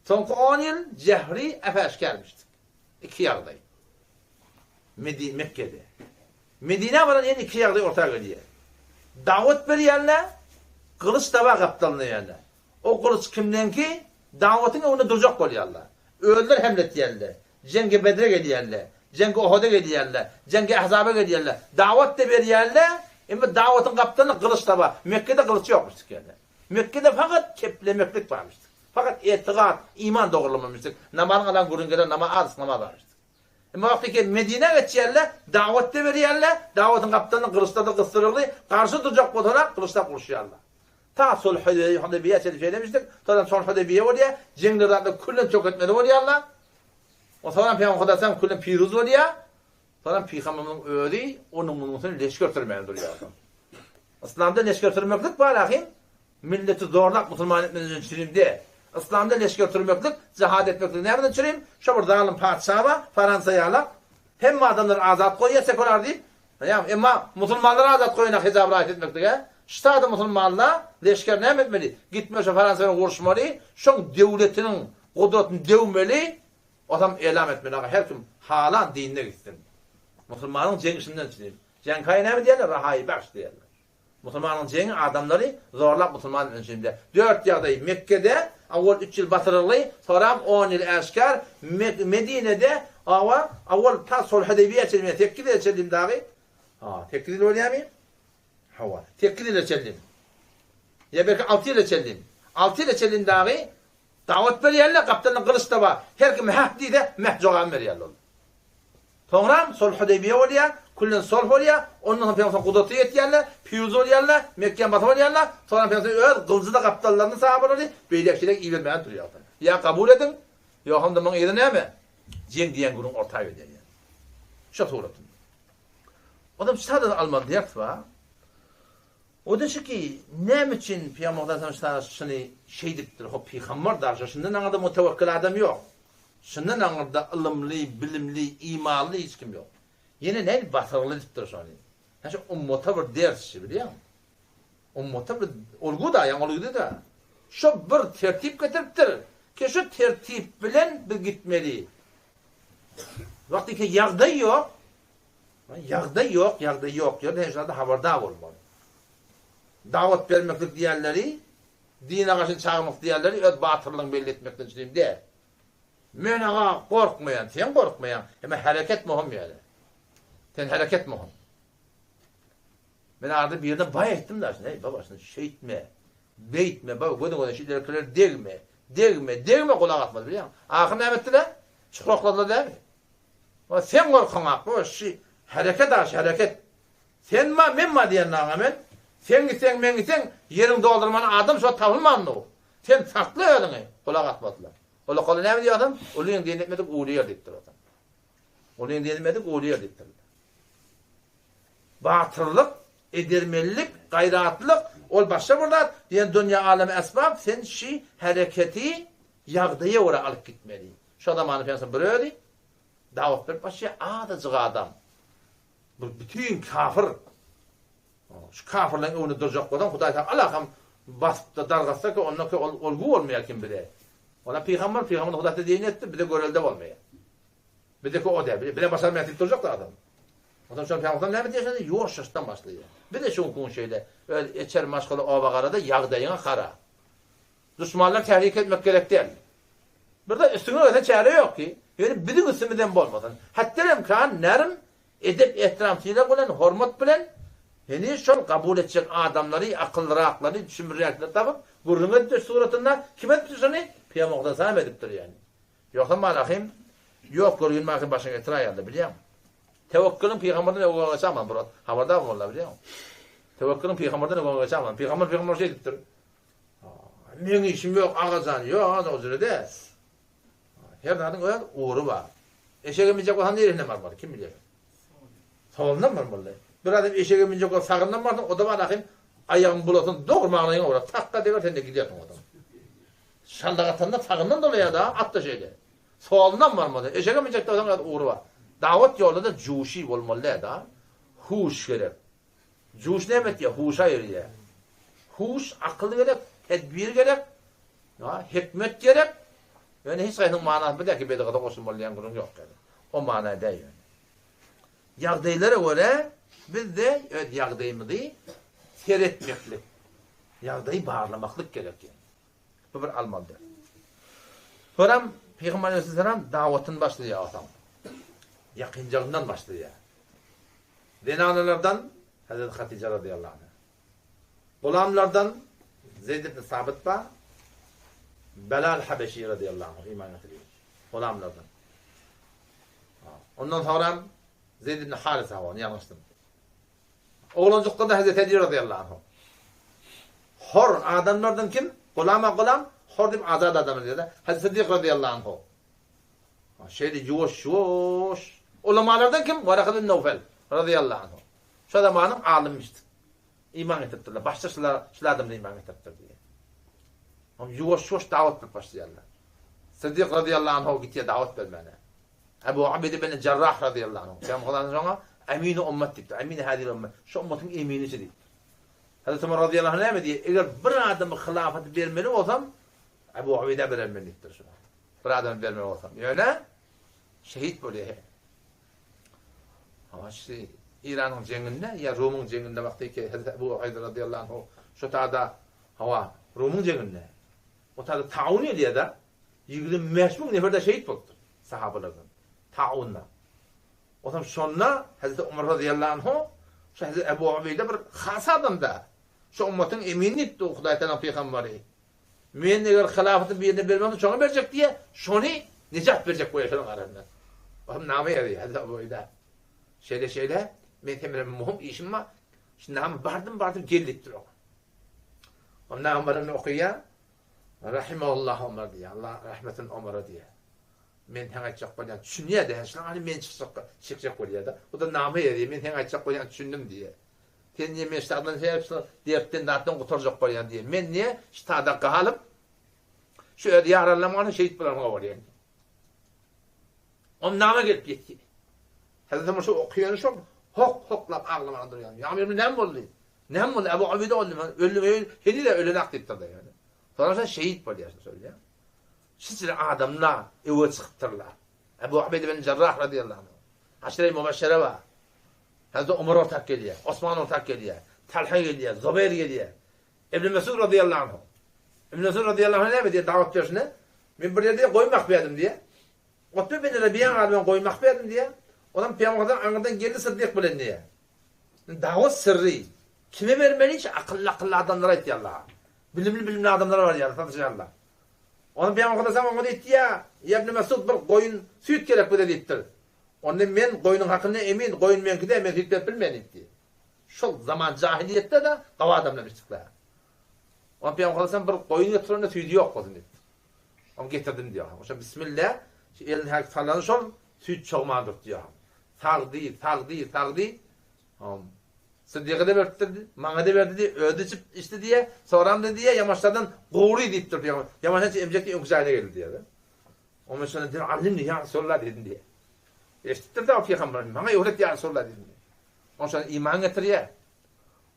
Soňky on ýyl jehri, äp-äşgärmişdik. Iki ýagdaý. Medi Mekgede. Medinä baran ýene iki ýagdaý orta gelýär. Dawat berýärler, gylyç dawa gapdalynda ýärler. O gylyç kimdenki, dawatyň öňünde durjak bolýarlar. Özleri hemle etýärler. Jeňge Bedre gelýärler, jeňge Ohuda gelýärler, jeňge Ahzaba gelýärler. Dawat-da berýärler, emma dawatyň gapdalynda gylyç da bar. Mekgede gylyç ýokmuşdyk ýöne. Mekgede fakat keplemeklik barmyşdyk. Fakat etigat, iman dogrulamamyşdyk. Namazyň alan gürrüň gelen namaz azajyk namaz barmyşdyk. Emma wagty ki Medinä geçýärler, dawat-da berýärler, dawatyň gapdalynda gylyçlar-da gysdyrylgy, garşy durjak bolsalar, gylyçlap uruşýarlar. Ta sulh Hudeýbiýä çenli şeýlemişdik. Soňam sulh Hudeýbiýe bolýar. Jeňler zatlar küllen çök etmeli bolýarlar. O soňam Pygamber Hudaýam küllen piruz bolýar. Soňam Pygamberimiziň özi onuň munuň üstüne leşger sürmäge durýar. Yslamda leşger sürmeklik bar ahim. Milleti zorlap musulman etmeden çürim de. Yslamda leşger sürmeklik, jihad etmeklik nämeden çürim? Şo bir zalym patyşa bar, Faransa ýalak. Hemme adamlary azat goýýar sekular diýip. Ýa, emma musulmanlar azat goýanak hijab raýat etmeklige. Ştada musulmanlar leşger näme etmeli? Gitmeli şo Faransa bilen uruşmaly, şoň döwletiniň gudratyny döwmeli, osam elam etmeli aga her kim halan dinine gitsin. Musulmanyň jeňşinden çynyp. Jeňkaýa näme diýerler? Rahaýy bahş diýerler. Musulmanyň jeňi adamlary zorlap musulman etmek üçin Dört ýagdaý Mekgede, awwal üç ýyl batyrygly, soram on ýyl äşgär, Medinede, awa, awwal ta Sulh Hudeýbiýä çenli, men sekiz ýyla çenli dagy, ha, sekiz ýyl bolýarmy? Hawa, sekiz ýyla çenli. Ýa belki alty ýyla çenli. Alty ýyla çenli dagy dawat berýärler, gapdalynda gylyç da bar. Her kim häh diýse, meh jogabyny berýärler ol. Soňram Sulh Hudeýbiýe bolýar, küllen sulh bolýar, ondan soň Pygamber gudrata ýetýärler, piruz bolýarlar, Mekgäni basyp alýarlar, soňram Pygamber öz gylyjy-da gapdallaryny sahabalary beýlek-şeýlek ibermäge durýarlar. Ýa kabul ediň, ýogsam-da muň yzy näme? Jeň diýen gürrüň orta gelýär ýani. Şo suratynda. Onam şadan almaly ders bar. O-da şu ki, näme üçin Pygamber Hudaý şuny şeýdipdir, hop pygamber daşy, şundan aňyrda mutewekgil adam ýok. Şundan aňyrda ylymly, bilimli, imanly hiç kim ýok. Ýene nädip basyrgyly edipdir şony. Hä şu ummata bir ders şi bilýäňmi? Ummata bir olgu-da, ýaňy olgudy-da. Şo bir tertip getiripdir ki, şu tertip bilen biz gitmeli. Wagty ki ýagdaý ýok, ýagdaý ýok, ýagdaý ýok ýerde sen şularda habardar bolmaly. Dawat bermeklik diýenleri, dine garşy çagyrmak diýenleri öz batyrlygyňy belli etmekden çürim däl. Men aga gorkmaýan, sen gorkmaýaň, emma hereket möhüm ýöne. Sen hereket möhüm. Men arada birine baý aýtdym da, şuna, baba, şuna şeýtme, beýtme, baba, gözüň öňüne şu ilerkiler degme, degme, degme gulak asmady bilýäňmi? Ahyr näme etdiler? Çukrakladylar dämi? Wa sen gorkaňak, bu şu hereket aş, hereket. Sen ma, men ma diýen naňa men. Sen gitseň, men gitseň, ýeriň doldurmany adam şo tapylmandy. Sen sakla özüňi, gulak asmadylar. Ol näme diýýär adam? Ulyň diýen etmedik uly ýer diýipdir adam. Ulyň diýen etmedik uly ýer diýipdir. Batyrlyk, edermenlik, gaýratlyk, ol başga bir zat, diýen dünýä alemi esbap, sen şi hereketi ýagdaýa görä alyp gitmeli. Şo zamanda Pygamber bir özi dawat berip başlaýar, azajyk adam. Bir bütin kafir. Şu kafirleň öňünde durjak bolsaň, Hudaý Tagala hem basyp-da dargatsa ki, onda ki ol olgu bolmaýar kim bize. Ola pygamber, pygamber Hudaý Tagala diýen etdi, bize görelde bolmaýar. Bizdeki o däl. Bize başarmaýar diýip durjak da adam. Ondan soň pygamber näme diýýär şonda? Ýuwaş-ýuwaşdan başlaýar. Bize şu gün şeýle öz içeri maşgala oba garada ýagdaýyňa gara. Duşmanlar tährik etmek gerek däl. Bir de üstüňe gelse çäre ýok ki. Ýöne biziň üstümizden bolmasyn. Hatda-emkan nerm Edep-ehtiram, sylag bilen, hormat bilen heniz şol kabul etjek adamlary, akyllyraklary, düşündirýänleri tapyp, gürrüň edipdir suratynda. Kim edipdir şony? Pygamber Hudaý salam edipdir ýagny. Ýogsam malahym, ýok görgün mahym başyňa getiräýerdi, bilýäňmi? Tewekgülüň pygamberden öňe geçämän bir wagt habardar bolmaly bilýäňmi? Tewekgülüň pygamberden öňe geçämän. Pygamber pygamber şeý diýipdir. Meň işim ýok, agajan, ýok, agajan o jüre däl. Her zadyň öz ugry bar. Eşege münjek bolsaň neresinden barmaly, kim bilýär? Solundan barmaly. Bir adam eşege münjek bolsa sagyndan barsyn, o-da bar ahym aýagyň bulasyn dogry maňlaýyňa urar. Takga deger sen-de gidersiň odan. Şaldak atanda sagyndan dolaýar-da, at-da şeýle. Solundan barmaly. Eşege münjek bolsaň öz ugry bar. Dawat ýolunda juşy bolmaly däl-de. Huş gerek. Juş näme etýär? Huşa aýyrýar. Huş, akyl gerek, tedbir gerek, hikmet gerek. Ýöne hiç haýsynyň manasy bir däki bedgada goşulmaly diýen gürrüň ýok ýöne. O mana däl ýöne. Ýagdaýlara görä biz-de öz ýagdaýymyzy seretmeklik, ýagdaýy barlamaklyk gerek ýöne. Bu bir almaly ders. Soram Pygamber aleyhisselam dawatyny başlaýar osaň. Ýakynjagyndan başlaýar. Zenanalardan Hazreti Hatija radıyallahu anha. Gulamlardan Zeyd ibn Sabit bar. Belal Habeşi radıyallahu anh iman getirýär. Gulamlardan. Ondan soňra Zeyd ibn Harisa ony ýalňyşdym. Oglanjykdan Hazreti Ali radıyallahu anh. Hor adamlardan kim? Gulama gulam, hor diýip azat adamlar diýýär. Hazreti Siddik radıyallahu anh. Şeýle ýuwaş-ýuwaş. Ulamalardan kim? Waraka bin Nowfel razyýallahu anhu. Şo zamanyň alymyşdy. Iman getiripdirler. Başda şular, şul adamlar iman getiripdir diýýär. Hem ýuwaş-ýuwaş dawat berip başlaýarlar. Siddik razyýallahu anhu gitýär dawat bermäne. Ebu Ubeýde bin Jarrah razyýallahu anhu. Pygamber şoňa Emini ummet diýipdir. Emini hazil ummet. Şu ummatyň eminisi diýipdir. Hazreti Ömer razyýallahu anh näme diýýär? Eger bir adama hylafaty bermeli bolsam, Ebu Ubeýdä berermen diýipdir şuna. Bir adama bermeli bolsam. Ýöne şehit bolýar. Hawa, şu Iranyň jeňinde ýa Rumyň jeňinde wagty ki Hazreti Ebu Ubeýde razyýallahu anhu şu tada hawa, Rumyň jeňinde o tada taun edýär-de 25 müň nefer-de şehit bolupdyr sahabalardan. Taunda. Onsoň şonda Hazreti Umar razyýallahu anhu şu Hazreti Ebu Ubeýde bir has adam-da. Şu ummatyň emini diýipdi Hudaý Tagalaň pygamberi. Men eger hylafaty birine bermesem şoňa berjek diýýär, şony nejat berjek bolýar şonuň arasynda. Olam nama ýazýar Hazreti Abu Ubeýda. Şeýle şeýle, men sen bilen möhüm işim bar. Şu nama bardym bardym gel diýipdir oňa. Ol nama baranda okaýar. Rahimahullah Omar diýýär. Allah rahmet etsin Omara diýýär. Men saňa aýtjak bolýan düşünýär-de, şunuň ýaly men çykjak, çekjek bolýar-da. O-da nama ýazýar, men seň aýtjak bolýan düşündim diýýär. Sen diýýär, men ştadan sebäp şu dertden zatdan gutarjak bolýan diýýär. Men diýýär, ştada galyp, şu öz ýaranlamany şehit bolanymyň bolýan. Onuň nama gelip ýetdi. Hazreti Omar şu okaýany şol hok-hoklap aglamaga durýar. Ýa Amirmi näme boldy? Näme boldy? Abu Ubeýde boldy. Öldi, heniz-de ölenak diýipdir-de ýöne. Soňra şehit bolýar şol. Şiçli adamlar öe çykypdyrlar. Ebu Ubeýde bin Jarrah razyýallahu anhu. Aşire-i Mubeşşere bar. Hazreti Omar ortak gelýär, Osman ortak gelýär, Talha gelýär, Zubeýr gelýär. Ibn Mesud razyýallahu anhu. Ibn Mesud razyýallahu anhu näme diýýär dawat berşine? Men bir ýerde goýun bakyp ýadym diýýär. Utbe bin Rabiýaň aly bilen goýun bakyp ýadym diýýär. Onam Pygamberden aňyrdan geldi Syddyk bilen diýýär. Dawat syrry. Kime bermeli? Şu akylly-akylly adamlara aýtýarlar. Bilimli-bilimli adamlara barýarlar, sataşýarlar. Onda Pygamber Hudaýa oňa diýipdi, Ýa Ibn Mesud bir goýun süýt gerek bize diýipdir. Onda men goýnuň hakyna emin, goýun meňki däl, men süýt berip bilmen diýipdi. Şol zaman jahylyýetde-de gawy adamlar içipler. Onda Pygamber Hudaýa bir goýun getirende süýdi ýok bolsun diýipdir. Onu getirdim diýýär. Oşa bismillah, şu elini häki sallany şol süýt çogman durdy diýýär. Sagdy, sagdy, sagdy. Syddyga-da beripdir, maňa-da berdi diýýär, özi içip içdi diýýär, soramda diýýär, ýamaçlardan gowry diýipdir pygamber. Ýamaçdan içip emjek diýip öňki jaýyna geldi diýýär. Oňa şonda diýip, allimni ýa Resulallah diýdim diýýär. Eşidipdir-de o pygamber, maňa öwret ýa Resulallah diýdim diýýär. Oň şonda iman getirýär.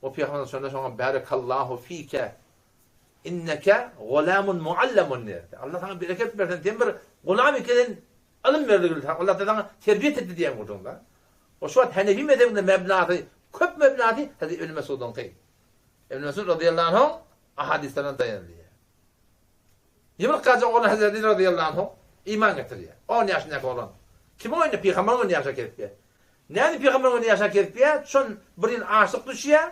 O pygamber şonda şoňa barakallahu fike inneke gulamun muallamun diýýär. Allah saňa bereket bersin, sen bir gulam ekeniň, Ylym berdi Allah saňa terbiýet etdi diýen gürrüň-da. O şu wagt Hanefi mezhebinde mebnasy, köp mebnasy Hazreti Ibn Mesudyňky. Ibn Mesud razyýallahu anhu ahadyslardan daýanylýar. Ýene bir gaja oglan Hazreti Ali razyýallahu anhu iman getirýär. 10 ýaşyndaky oglan. Kimiň öýünde? Pygamberyň öýünde ýaşap gezipýär. Nädip pygamberyň öýünde ýaşap gezipýär? Şon bir ýyl açlyk düşýär.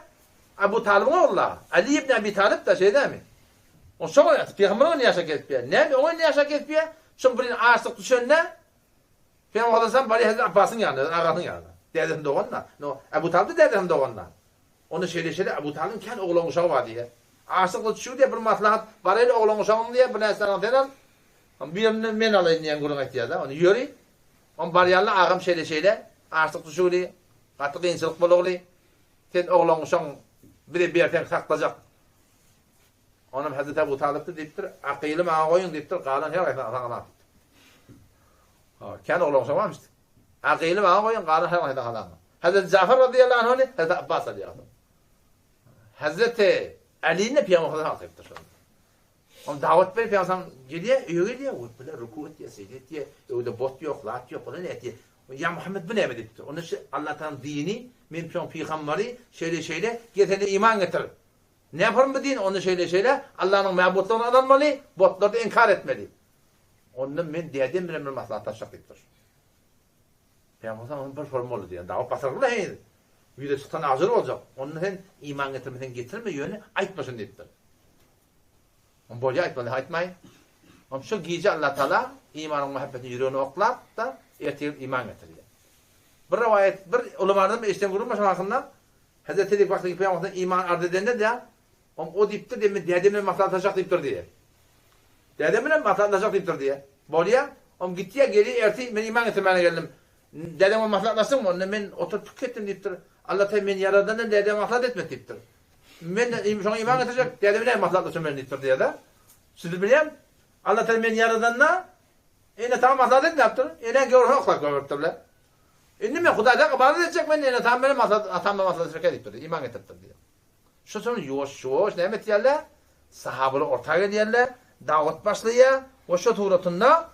Abu Talybyň ogly-la. Ali ibn Abi Talyp-da, şeýle dälmi? O şoň öýünde, pygamberyň öýünde ýaşap gezipýär. Nädip oň öýünde ýaşap gezipýär? Şon bir ýyl açlyk düşende Pygamber sallallahu barýar Hazreti Abbasyň ýanyna, agasynyň ýanyna. Dädesiniň dogany-da. No, Abu Talyp-da dädesiniň dogany-da. Onda şeýle-şeýle Abu Talybyň kän oglan-uşagy bar diýýär. Açlykda düşügi diýýär, bir maslahat, baraýly oglan-uşagyny diýýär, bir närseni sen al, birini men alaýyn diýen gürrüň aýtýar-da. Onda ýöri. Onda barýarlar, agam şeýle-şeýle, açlyk düşügili, gaty kynçylyk bolugly. Sen oglan-uşagyň bize berseň saklajak. Onam Hazreti Abu Talypdy diýipdir, Akyly maňa goýuň diýipdir, galan her haýsyny alsaň alan diýipdir. Ha, kän oglan uşak barmyş. Akyly maňa goýuň, galan her haýsyny alsaň. Hazreti Jafar razyýallahu anhuny Hazreti Abbas alýar. Hazreti Alini Pygamber sallallahu aleyhi ve sellem Ol dawat berip Pygamber gelýär, öýe gelýär, we bular ruku etýär, sežde etýär, öýde bot ýok, zat ýok, bular näme etýär? Ýa Muhammet bu näme diýipdir. Onda şu Allah Taala dini, men pygamberi şeýle-şeýle, gel sen iman getir. Näme bu din? Onda şeýle-şeýle, Allanyň mäbutlygyna ynanmaly, botlary-da inkar etmeli. Onda men dädem bilen bir maslahatlaşjak diýipdir. Pygamber sallallahu bir form boldy diýen. Dawut basyrgyly heniz. Ýüze çyksan ajyr boljak. Onda sen iman getirmeseň getirme, ýöne aýtma şuny diýipdir. Onda bolýar aýtmaly, aýtmaý. Onda şol gije Allah Taala imanyň muhabbetini ýüregine oklap-da, ertir iman getirýär. Bir rowaýat, bir ulamalardan eşiden gürrüň bar şonuň hakynda. Hezreti Ebu Bekr Pygamberden iman arz edende-de, oň o diýipdir diýip, men dädem bilen maslahatlaşjak diýipdir diýýär. Dädem bilen maslahatlaşjak diýipdir diýýär. Bolýar. Oň gitýär, gelýär, ertir men iman getirmäne geldim. Dädem bilen maslahatlaşdyňmy? Onda men oturyp pikir etdim diýipdir. Allah Taala meni ýaradanda dädem maslahat etmedi diýipdir. Men şoňa iman getirjek, dädem bilen maslahatlaşan men diýipdir diýýär-de. Siz bilýän, Allah Taala meni ýaradanda ene-ata maslahat etmäpdir. Enäň göwresini oklap goýberipdirler. Indi men Hudaýdan ybadat etjek, men ene-atam bilen maslahat, atam bilen maslahatlaşjak diýipdir, iman getiripdir diýýär. Şu soň ýuwaş-ýuwaş näme etýärler? Sahabalar orta gelýärler, dawat başlaýar we şo suratynda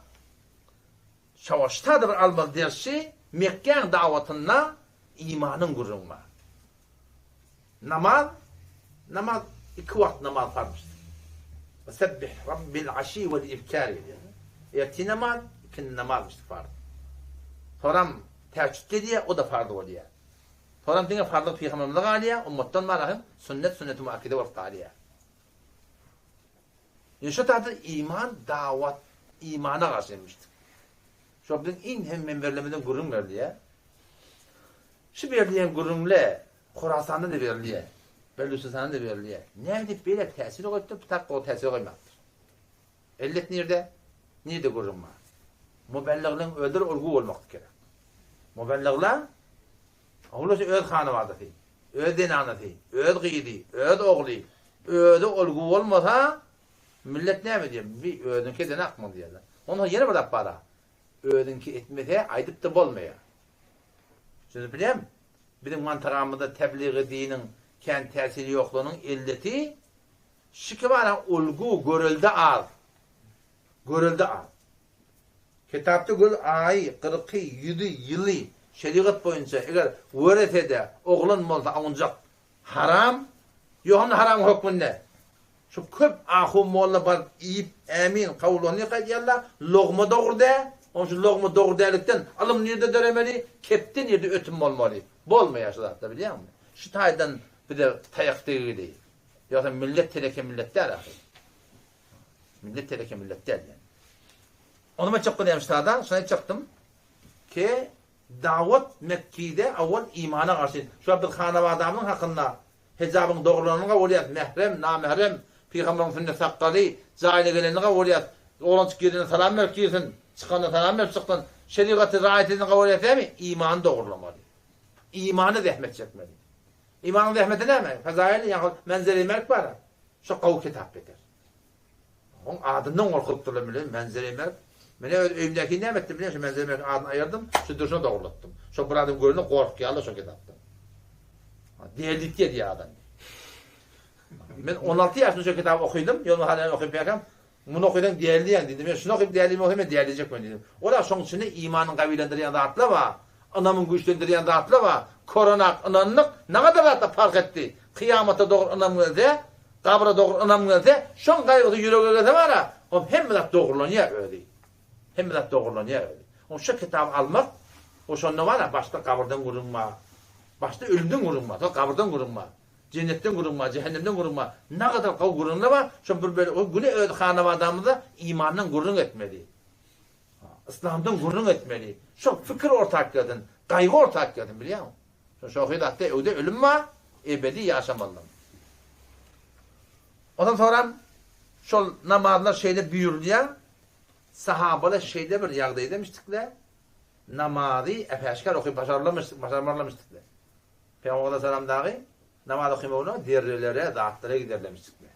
şawaşda-da bir almaly dersi Mekgäň dawatynda imanyň gürrüňi bar. Namaz, namaz iki wagt namaz parzdyr. Sebbih Rabbil aşi wel ibkar diýýär. Ertir namaz, ikindi namaz işte farz. Soram tähejjüd gelýär, o da farz bolýar. Soram diňe farzlyk pygamberimize galýar, ummatdan bara hem sünnet sünneti muakkide bolup galýar. Ýöne şu taýda iman dawat imana garşy emmişdir. Şo biziň iň hem menberlerimizden gürrüň berilýär. Şu berilýän gürrüňle Horasanda-da berilýär, Belüçistanda-da berilýär. Näme diýip beýle täsir goýupdyr, bu tak gowy täsir goýmapdyr. Ellet nirde? Nirde gürrüň bar? Mubelligleň özleri ulgy bolmaklyk gerek. Mubelligler Owlası öz hanabadasy, öz zenanasy, öz gyzy, öz ogly, özi olgu bolmasa, millet näme diýer? Bi özüňki eden akmak diýerler. Ondan ýene bir zat bar-a. Özüňki etmese, aýdyp-da bolmaýar. Şuny bilýäňmi? Biziň mantagamyzda tebligy diniň kän täsiri ýoklugynyň elleti şiki bar-a, ulgu, görelde az. Görelde az. Kitapda göz aýy, gyrky, ýüzi, ýyly şerigat boýunça eger weresede oglan bolsa awunjak haram, ýok onda haramyň hökmünde. Şu köp ahun molla baryp iýip ämin kabul ony aýdýarlar, logma dogry däl, onuň üçin logma dogry dällikden ylym nirde döremeli, kepde nirde ötüm bolmaly. Bolmaýar şu zatlar bilýäňmi? Şu taýdan bize taýak degdi. Ýogsa millet teleke millet däl ahyry. Millet teleke millet däl ýani. Ony men çykdym diýen ştada, şony aýtjakdym. Ke dawat Mekkide awwal imana garşy. Şu wagt biz hanabadamyň hakynda hijabyň dogrulanyny kabul edýäs, mährem, namährem, pygamberiň sünnet sakgaly, jaýyna gelenini kabul edýäs, oglanjyk girende salam berip girsin, çykanda salam berip çyksyn, şerigaty raýat edeni kabul edýäs dämi? Imany dogrulamaly. Imana zähmet çekmeli. Imanyň zähmeti näme? Fezail ýa Menzeli Merk bar. Şo gowy kitap beter. Oň adyndan gorkulypdyrlar bilen Menzeli Merk. Men öz öýümdäki näme etdim bilen şu Menzeli Merkiň adyny aýyrdym, şu durşuna dogrulatdym. Şo bir adam görende gorkýarlar şo kitapdan. Dällik diýýär adam. Men 16 ýaşymda şo kitaby okydym, ýolma hany okyp ýakam, Muny okysaň dälleýäň diýdim. Men şuny okyp dälleýän bolsam men dällejek men diýdim. Ola şoň içinde imanyň gawilendirýän zatlar bar. Ynamyň güýçlendirýän zatlar bar. Koronak ynandyk, nagadar zatlar parh etdi. Kyýamata dogry ynam gelse, gabra dogry ynam gelse, şoň gaýgysy ýürege gelse bara, hom hemme zat dogrulanýar özi. Hemme zat dogrulanýar özi. Oň şo kitaby almak, o şonda bara başda gabyrdan gürrüň bar. Başda ölümden gürrüň bar, soň gabyrdan gürrüň bar. Jennetden gürrüň bar, jähennemden gürrüň bar. Nagadar gowy gürrüňler bar. Şo bir bölek o güne öz hanabadamyzda imandan gürrüň etmeli. Yslamdan gürrüň etmeli. Şo pikir ortak gelsin, gaýgy ortak gelsin bilýäňmi? Şo şohy zatda öwde ölüm bar, ebedi ýaşamalyň. Ondan soram şol namazlar şeýle buýrulýar, sahabalar şeýle bir ýagdaýdamişdikler, namazy äpäşgär okyp başarlamyş, başarmarlamyşdyklar. Pygamber aleyhissalam dagy namaz okymagyna derelere, zatlara giderlemişdikler.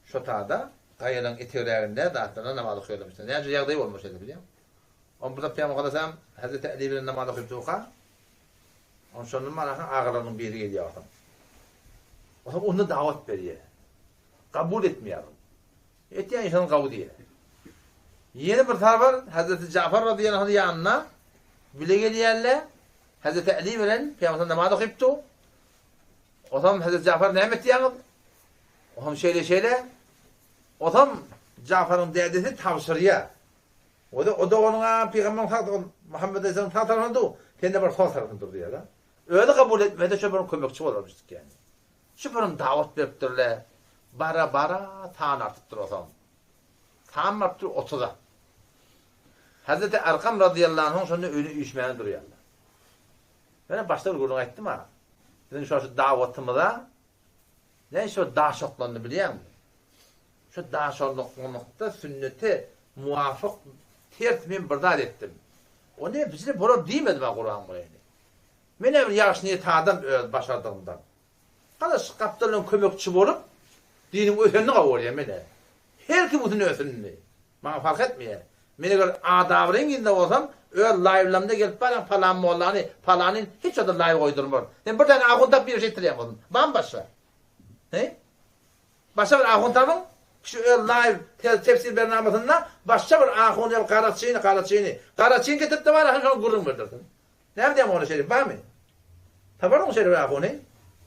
Şo tada gaýalaň etegräginde zatlarda namaz okaýarlarmyşlar. Näce ýagdaý bolmuş edi bilýäňmi? On bir Pygamber aleyhissalam Hazreti Ali bilen namaz okyp durka, on şondan marahyň agalarynyň biri gelýär otam. Otam onda dawat berýär. Kabul etmeýär ol. Etýän işiň gawy diýýär. Ýene bir sapar Hazreti Jafar radyýallahu anh ýanyna bile gelýärler. Hazreti Ali bilen Pygamber namaz okypdy. Otam Hazreti Jafar näme etýäňiz? Otam şeýle-şeýle. Otam Jafaryň dädesi tabşyrýar. O-da o doganyňa pygamberiň sag Muhammet aleyhisselam sag tarapynda dur, sen-de bar sol tarapynda dur diýýär-de. Özi kabul etmese şo bir kömekçi bolarmyşdyk ýaly. Şu birim dawat beripdirle, bara-bara san artypdyr otam. San barypdyr otuza. Hazreti Arkam razyýallahu anhuň şonda öýüne üýşmäne durýarlar. Ýöne başda bir gürrüň aýtdym-a. Biziň şo şu dawatymyza ne şo daş oklandy bilýäňmi? Şu daş oklanlykda sünnete muwafyk ters men bir zat etdim. O ne bizde bolar diýmedim-a Kuran bilen. Men-ä bir ýagşy niýet adam öz başardygymdan. Galas gapdaldan kömekçi bolup diniň ösenini gowy görýän men-ä. Her kim üstüne ösünini. Maňa fark etmeýär. Men eger adabyryň ýerinde bolsam, öz laýwlamda gelip barýan palan mollany, palany hiç wagtda laýw goýdurmaryn. Sen bir däne ahun tap biri şeýtdirýän bolsun. Barmy başga? He? Başga bir ahun tapyň, şu öz laýw tefsir bernamasynda başga bir ahun ýa garaçyny, garaçyny, garaçyny getirip-de bar ahun şoňa gürrüň berdirsin. Näme diýýäň oňa şeýle barmy? Taparsyň şeýle bir ahuny.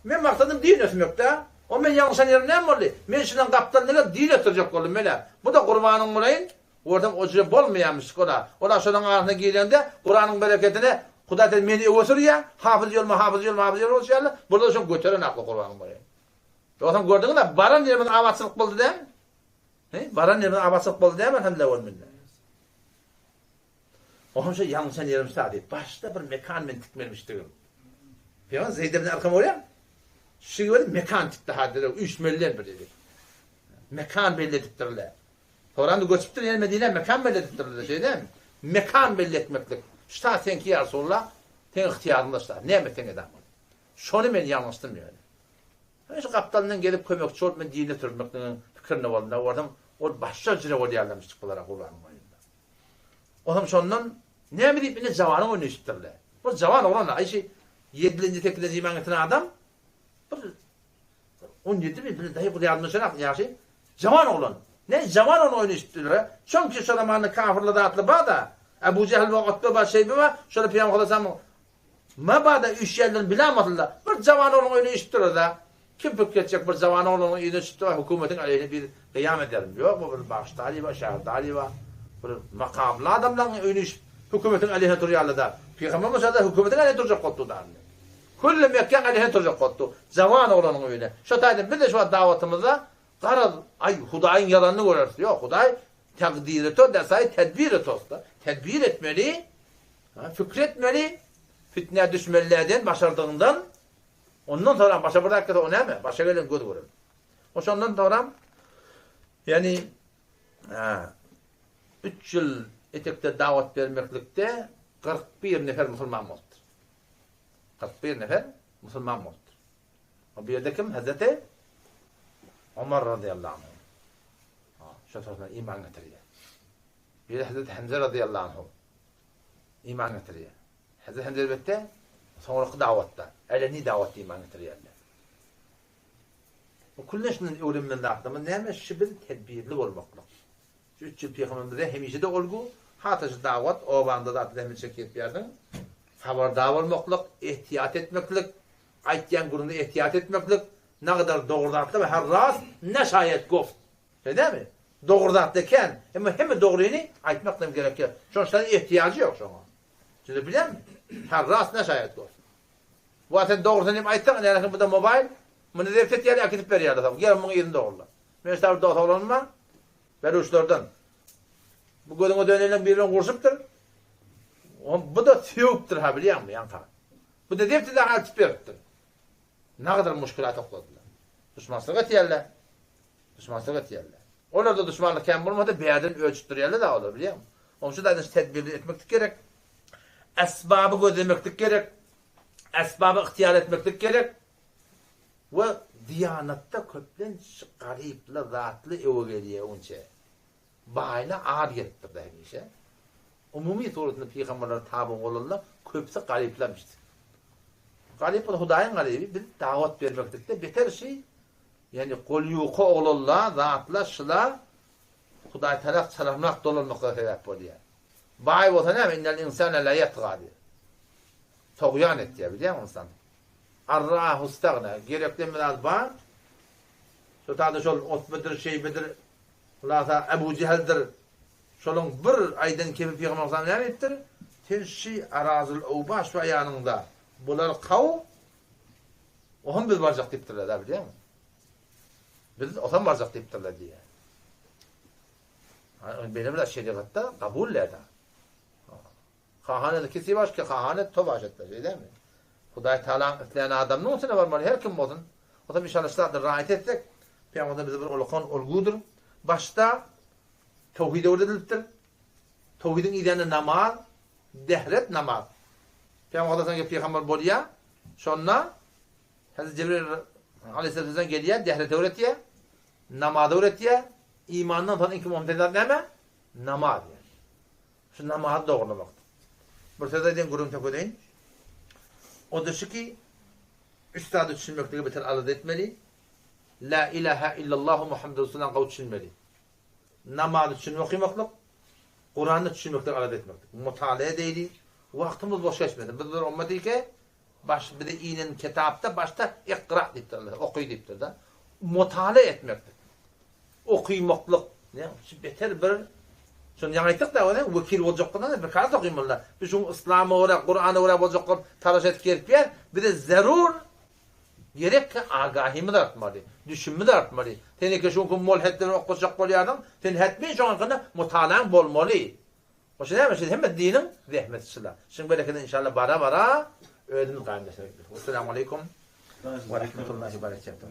Men maksadym din ösmekdä. O men ýalňyşan ýerim näme boldy? Men şudan gapdal nege din ösdürjek boldum menä. Bu-da gurbanyň bolaýyn, görsem o jüre bolmaýarmyş ola. Ola şolaň arasyna girende Kuranyň bereketine Hudaý sen meni öňe sürýä, hafyz ýolma, hafyz ýolma, hafyz ýolma bolşy ýaly, bular şoň göteren akly gurbanyň bolaýyn. Ýogsam gördüňiz-ä, baran ýerimiz abatçylyk boldy dämi? He, baran ýerimiz abatçylyk boldy dämi, alhamdulillah bolmunda. Oňam şo ýalňyşan ýerim şa diýip, başda bir mekan men tikmelmişdigim. Pygamber Zeýd ibn Arkam bolýar. Şu ýerde mekan tikdi ha diýip, üýşmeliler bir ýeri. Mekan belli edipdirler. Soran göçüpdir ýene Medinä mekan belli edipdirler, şeýle dälmi? Mekan belli etmeklik. Şta seňki ýa Resulallah, seň ygtyýaryňda şta. Näme etseň edäý. Şony men ýalňyşdym ýöne. Men şu gapdalyndan gelip kömekçi bolup men dine sürmekligiň pikirinde boldum. Da görsem ol başga jüre bolýarlarmyş çykdylar Gurbanyň boýunda. Onam şondan näme diýip indi jawanyň öňüne düşüpdirler. Bir jawan oglan aý şi ýedilenji sekizinji iman getiren adam bir 17 mi bir daýy bir ýadyma düşenok ýaşy jawan oglan. Ne jawan oglan oýny eşitdiler. Çünki şo zamanda kafirler zatly bar-da. Ebu Jehil we Utbe bar, Şeýbe bar. Şolar Pygamber sallallahu Mabada üýşýänlerini bilämadylar. Bir jawan oglanyň öýüne üýşüpdirler-dä. Kim pikir etjek bir jawan oglanyň yzyna düşüpdir, hökümetiň aleýhine biz gyýam ederin. Ýok, bu bir bagşdalyba, şäherdalyba, bir makamly adamlaryň öýüne üýşüp, hökümetiň aleýhine turýarlar-da. Pygamber Musa-da hökümetiň aleýhine turjak bolupdyr-da indi. Külli Mekgäň aleýhine turjak bolupdyr. Jawan oglanyň öýüne. Şo taýdan biz-de şu wagt dawatymyzda garaz, aý, Hudaýyň ýazanyny göreris. Ýok, Hudaý takdyry to, dasaý tedbiri tos-da. Tedbir etmeli, Pikir etmeli, fitnä düşmelilerden başardygyňdan, ondan soram başa bir zat gelse o näme? Başa gelen göz görer. O şondan soram ýani 3 ýyl etekde dawat bermeklikde 41 nefer musulman bolupdyr. 41 nefer musulman bolupdyr. O bu ýerde kim? Hazreti Omar razyýallahu anhu. Şo tarapdan iman getirýär. Biri Hazreti Hemze razyýallahu anhu iman getirýär. Hazreti Hemze elbetde soňraky dawatda, äleni dawatda iman getirýärler. Bu küllen şundan öwrenmeli zatlarymyz näme? Şu biz tedbirli bolmaklyk. Şu üç ýyl pygamberimiz bize hemişe-de olgu, hata şu dawat obaňda zat zähmet çekýärsiň. Habardar bolmaklyk, ehtiýat etmeklik, aýtýan gürrüňde ehtiýat etmeklik, nagadar dogry zatlar we her rast ne şaýat goft. Şeý dälmi? Dogry zat-da kän, emma hemme dogryny aýtmak hem gerek ýok. Şonuň üçin ehtiýajy ýok şoňa. Size bilýärmi? Harras ne şaýat bolsun. Wa sen dogrusyny diýip aýtsaň, ine nähili bu-da mobaýl, muny zeft etýärler, äkidip berýärler soň. Gel muň yzyny dogrula. Meniň şeýle bir dos oglanym bar, beluşlardan. Bu gözüňe döneýleň biri bilen gurşupdyr. Bu-da sögüpdir ha bilýäňmi, ýaňka. Bu-da zeft edip äkidip beripdir. Nagadar muşkila tokladylar. Duşmançylyk etýärler. Duşmançylyk etýärler. Olarda duşmanlyk kän bolmasa bärden öçüp durýarlar-da olar bilýäňmi? Onuň üçin zaten tedbirli etmeklik gerek. Esbaby gözlemeklik gerek. Esbaby ygtyýar etmeklik gerek. We diýanatda köplenç garyply zatly öwe gelýär onça. Baýla az gelipdir-de hemişe. Umumy suratynda pygamberlere taby bolanlar köpüsi garyplarmyş. Garyp ol Hudaýyň garyby, biz dawat bermeklikde beter şi Ýagny golýuka oglanla zatla şyla Hudaý tarap çalamrak dolanmaklyga sebäp bolýar. Baý bolsa näme innel insane la ýatga diýýär. Togýan etýär bilýäňmi ynsan. Arrahu stagna gerekli hemme zat bar. Şo taýda şol Otbedir, Şeýbedir, hulasa Ebu Jeheldir. Şolaň bir aýdan kepi Pygamber aleyhissalam näme diýipdir? Sen şi arazul awbaş we ýanyňda bular kaw Oham biz barjak diýipdirler da bilýäňmi? Biz osam barjak diýipdirler diýýär. Beýle bir şerigatda kabul däl. Kahane kisi baş ki kahane to baş etmez, öyle mi? Hudaý Taala islän adamyň üstüne barmaly her kim bolsun. O da inşallah şularda raýat etsek, Pygamberimiz bize bir ulakan olgudyr. Başda towhid öwredilipdir. Towhidiň yzynda namaz, Dehret namaz. Pygamber Hudaýdan gelip pygamber bolýar. Şonda Hazreti Jibril aleyhisselam gelýär, dehret öwretýär, namaz öwretýär. Imandan soň iň möhüm zat näme? Namaz. Şu namazy dogurlamak. Bir söz aýdaýyn, gürrüň tökedeýin. O da şu ki, üç zady düşünmeklige beter alada etmeli. La ilaha illallah Muhammed Resulullah gawy düşünmeli. Namazy düşünip okymaklyk, Kurany düşünmeklige alada etmeklik. Mutala edeýli, wagtymyz boş geçmesin. Biz bir ummat ike, baş bize inen kitapda başda ikra diýipdir Allah, oky diýipdir-de. Mutala etmeklik. Okymaklyk. Ne? Şu beter bir Şony ýaňy aýtdyk-da, ony wekil boljak bolanda bir kagyz okymaly. Biz şu yslama görä, Kurana görä boljak bolup talaş edip gelipýär. Bize zerur Gerek ki agahymyz artmaly, düşünimiz artmaly. Sen eke şu günki molhetleri oklaşjak bolýarsyň, sen hetmen şoň hakynda mutalaň bolmaly. Oşa näme şeýle hemme diniň zähmeti şula. Şuň berekedi inşallah bara bara özümiz gaýymlaşar. Esselamu aleýkum we rahmetullahi we berekatuh.